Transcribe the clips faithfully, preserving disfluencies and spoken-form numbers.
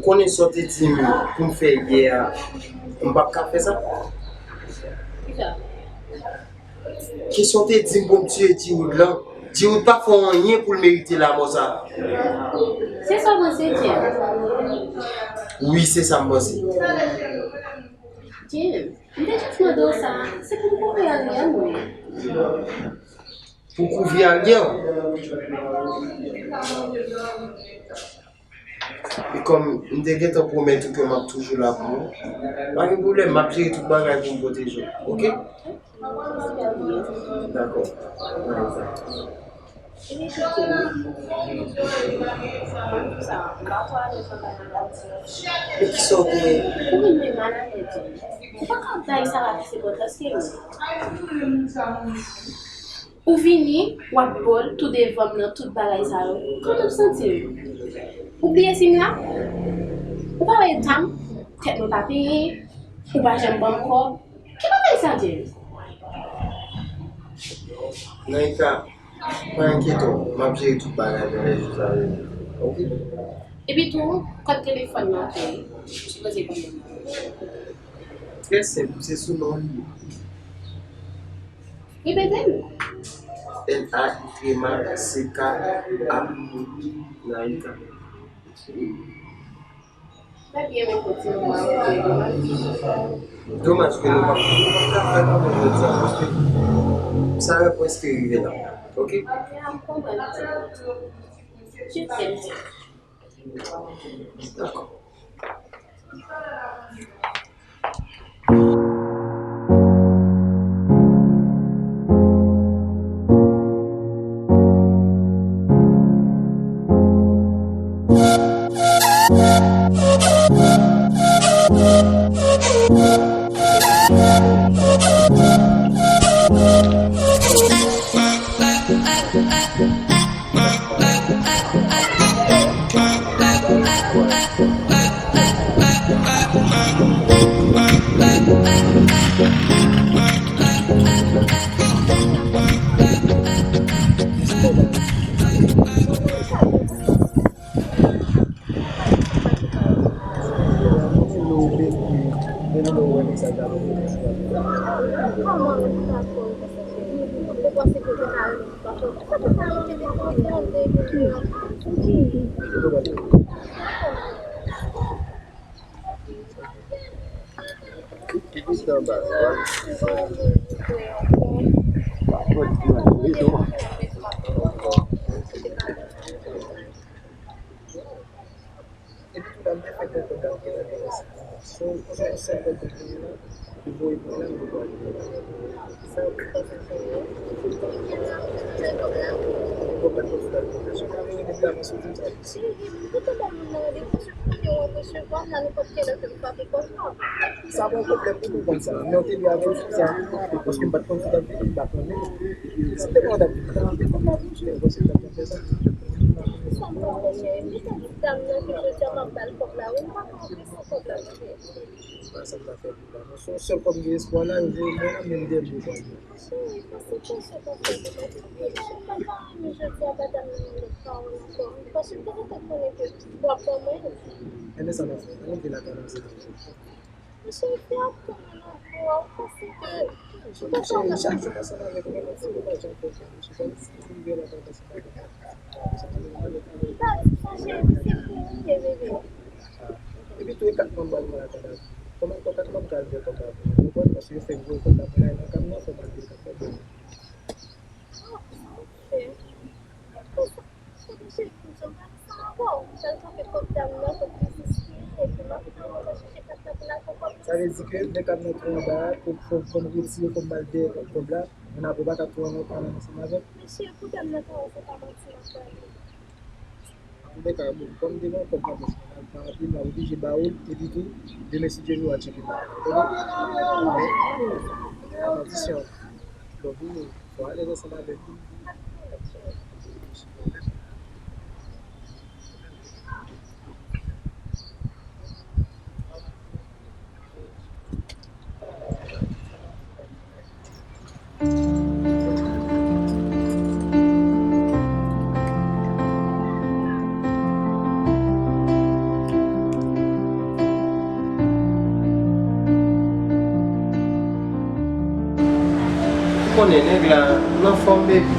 Konnen sa w te di m pou m fè yè a, m p ap ka fè sa? Kisa? Kesyon w te di m pou m tiye Diwood lan, Diwood pa fè w anyen pou l merite lanmò sa. Se sa w panse, James? Wi, se sa m panse. James, m te jis mande w sa, se pou m kouvri aryè m, wi. Pou kouvri aryè w? E kòm m te gentan pwomèt ou ke m ap toujou la pou ou, pa gen pwoblèm, m ap jere tout bagay pou m pwoteje w, oke? Dakò. Men kisa w te... Ou vin vin malalèz, James. Ou pa ka bay Sarah plis enpòtans ke mwen. Ou vini, w ap bòl tou devan m nan tout bagay sa yo. Kòman m santi m? Ou bliye si m la? Ou pa wè eta m? Tèt mwen pa penyen, ou pa janm ban m kòb. Ki bagay sa, James? Naïka, pa enkyete w, m ap jere tout bagay nan lèjou sa yo. Oke? Epi tou, kòd telefòn nan ke ou sipoze ban mwen. Trè senp, se sou non li. Repete l. N A I trema C K A Naïka. Trè byen, men kote w ap fè. Domaj ke nou pa, nou pa ka fè anpil jodi a, paske sa yo prèske rive la. Oke? Ya, m konprann. Je t'aime. Dakò. Epi tou la, m te fè kòb la, m te nan depanse. Son, son, son kòb mwen la, li voye mwen la, mwen pral. Sa yo ki panse se mwen. Kòb la, kòb la, kòb la. Si w pa vini depi avan soti, m sa di si. Ou te ba moun nan randevou, se pou te resevwa m la nenpòt kilè ke m frape pòt la. Sa pa yon pwoblèm pou konprann sa. Men w te dwe avè m sou sa. Paske m pa t konn si w t ap vini, m pa konnen. Si m te konnen w t ap vini, m t ap kite kòb la pou ou, paske m pa t konn fè sa. Sa m pa wè, cheri. Poukisa di dam nan ke jodi a m ap ba l kòb la, wi, m pa ka antre san kòb la, cheri. Se pa sa m ta fè pou ou la. Non, se yon sèl kòb m gen espwa la, yo voye mwen la, men m dènye pral. Cheri, pa sipòte kòb la, cheri. Cheri, m pa ta renmen jodi a ba dam nan yon lòt pawòl ankò. Paske m te gentan konnen ke w ap ban mwen l. Ebyen, sa n ap fè? Ann antre lakay la ansanm avè m. Mesye, fè ap tounen nan bò a, ou panse ke... Cheri, chak jou m ansanm avèk ou, men si ou pa janm fè sa, mesye, kòm si m rive lakay la, se pa gen sa. Li pa di sa, cheri, se pou ou m ye, bebe. Epi tou, e kat manm m pral pran lakay la. Kòman, kòman m pral fè kòb la pou mwen, ou konprann? Paske yo fèk voye kòb la pou mwen nan kab nan, fò m al peye kat la pou mwen. Sa vle di ke lè kab nan tou anba a, fò, fò, fò m retire, fò m ba l dèyè kòb la, men apre w pa ka tou ann, ann ansanm avè m. Mesye, pou dam nan ka wè se pa manti m ap pale. Antoulèka, bon, kòm m te gen yon kòb nan pòch mwen la, m pa anpil, m ap oblije ba ou l, epi tou, demen si Dye vle w a tcheke m. Tande? Men, a kondisyon, lè w vini, fò w alèz ansanm avè m. Konnen nèg la nan fòm, baby.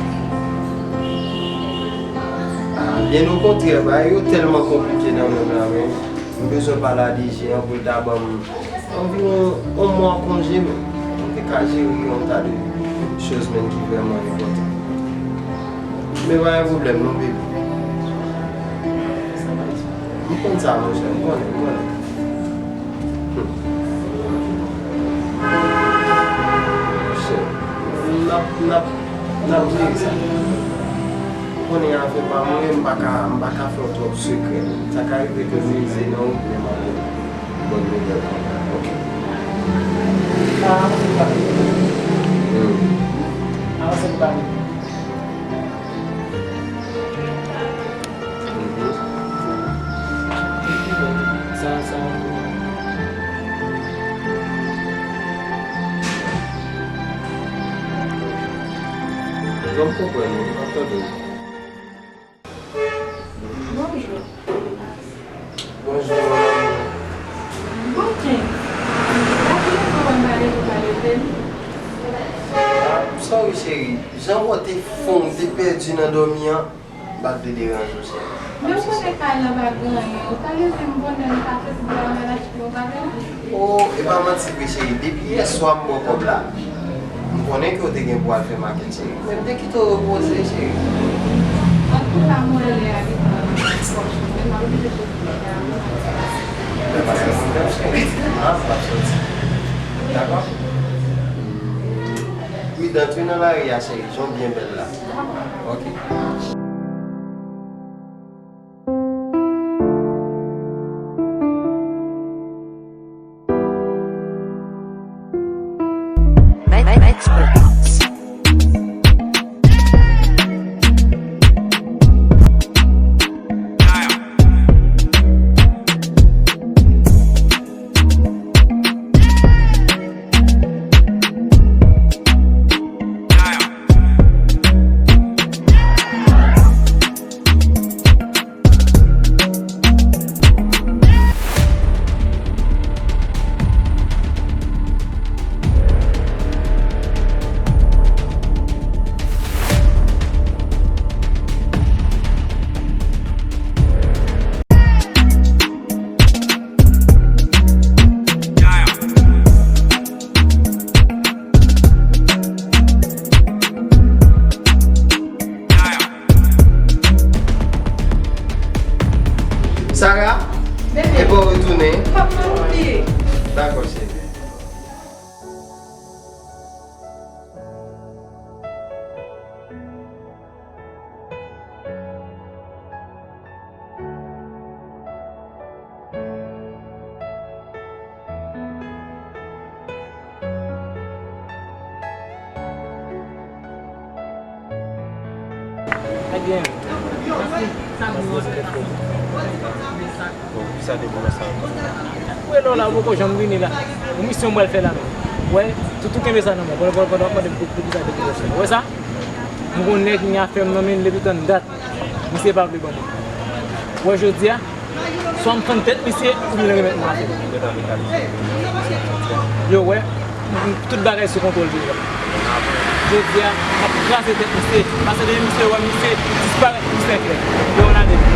Ah, byen okontrè, bagay yo tèlman konplike nan menm la, men m bezwen pale a D J an pou l ta ban m anviwon yon mwa konje, men m te ka jere yon ta de choz, men, ki vrèman enpòtan. Men pa gen pwoblèm non, baby. M konn sa, monchè, m konnen, m konnen. Hmm. Shit. N ap, n ap, n ap jere sa. Ou konnen afè pa mwen, m pa ka, m pa ka fè w twòp sekrè. Sa ka rive ke m mize nan ou, men m ap bon nouvèl. Ok. Sa avanse pou pale. Hmm. Avanse pou pale. Mhm. Sa, sa. Non, m konprann ou, m ap tande w. Bonjou. Bonjou, mon amour. Bon, Ken. Gade lè mwen wè m pa leve, w pa leve m. Ah, sorry, cheri. Jan w te fon, w te pèdi nan dòmi an, m pa t vle deranje w, cheri. Men w konnen kay la pa gen anyen. Ou ta leve m bonè, m ta fè ti bò a, m al achte yon bagay. Oh, e pa manti vre, cheri. Depi yè swa m ba w kòb la. M konnen ke w te gen pou w al fè makèt, cheri. Men m te kite w repoze, cheri. Antouka, mwen lè a li pran pòch mwen, men m ap oblije soti lè a. Fè pasyans, cheri. Ah, m ap soti. Dakò? Pridan tou nan lari a, cheri. Jan w byen bèl la. Ok. Sara, bebe, epa w retounen? Papa, m bliye. Dakò, cheri. Ebyen, bon, sa te bon, sa. Ou wè lè w la, ou poko janm vini la. Yon misyon m pral fè la menm. Wè, toutou kenbe sa nan men w. Pandan, pandan, pandan w ap mande m pou, pou kisa te bon sa. Ou wè sa? M gon nèg gen afè m nan men l depi tann dat. Misye pa vle ban mwen. Ou wè jodi a, swa m fann tèt misye, oubyen l remèt mwen afè m. Yo, wè, m, m, tout bagay sou kontwòl deja. Jodi a, m ap kraze tèt misye, paske depi misye wè misye disparèt pou sèk lè. Yo, n ale.